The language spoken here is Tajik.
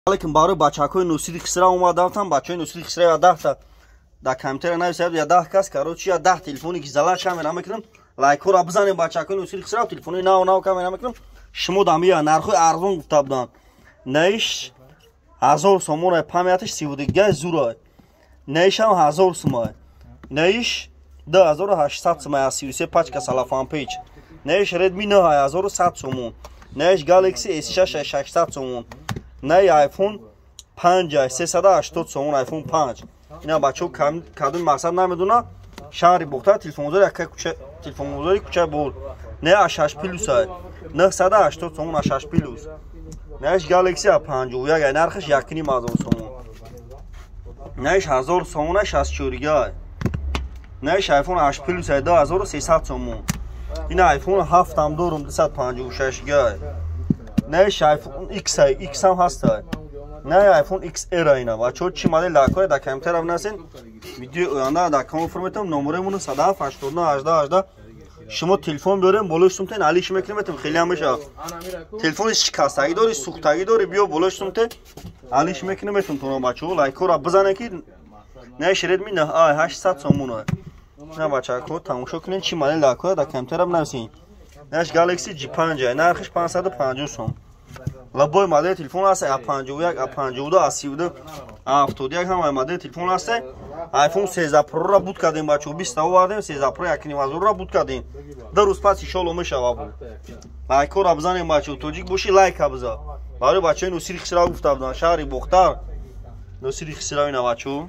Алейкум, барои бачакҳои Носири Хисрав омадам. Бачаҳои Носири Хисрав я 10-та дар компютера нависад, я 10 кас, короче, я 10 телефони ки зала камера мекунам. Лайкҳоро бизанем, бачакҳои Носири Хисрав, телефони нав нав камера мекунам. Шумо дамия нархҳои арзон гуфта буданд. Наиш 1000 сомон, памяташ 32 гай, зурай. Наишам 1000 сумай. Наиш 2800 сумай, аз 33, пачка салафан печ. Наиш Redmi 9, 1100 сомон. Наиш Galaxy S6, 600 сомон. Най iPhone 5, 380 сомон iPhone 5. Ина бачаҳо, кадоми мақсад намедона, шаҳри Бохтар, телефонбозори яка куча, телефонбозори кучаи Бор. Не, A6 плюс 980 сомон A6 плюс. Наиш Galaxy A51 ай, нархаш 1500 сомон. Наиш 1000 сомон, 64 гай. Наиш iPhone 8 плюс ай, 2300 сомон. Ина iPhone 7 ҳам дорум, 256 гай. Наиш iPhone X ай, X ҳам ҳастай. Не, iPhone XR ина. Бачаҳо, чӣ модел дар кора, дар компютер бинасен. Видеои оянда дар канал фурметам, номеремон 107 89 18 18. Шумо телефон биёрем, болои сумтен алиш мекунем, метем, хеле ҳам мешавад. Телефони шикастагӣ дори, сӯхтагӣ дори, биё, болои сумте алиш мекунем, метем тона. Бачаҳо, лайкҳоро бизанед, ки наиш Redmi 9 ай, 800 сомон. На, бачаҳо, тамошо кунед, чӣ модел дар кора, дар компютер бинависен. Наиш Galaxy J5 ай, нархиш 550 сом. Любой модели телефон ҳаст: A51, A52, A32, A71, ҳамаи модели телефон ҳаст. iPhone 13 Pro-ро буд кардем, бачаҳо, 20 овардем, 13 Pro 1500-ро буд кардем. 2 рӯз пас иншоалло мешава буд. Лайкҳоро бизанем, бачаҳо, тоҷик бошӣ, лайка биза. Барои бачаҳои Носири Хисрав гуфта буданд, шаҳри Бохтар, Носири Хисрав, ина бачаҳо.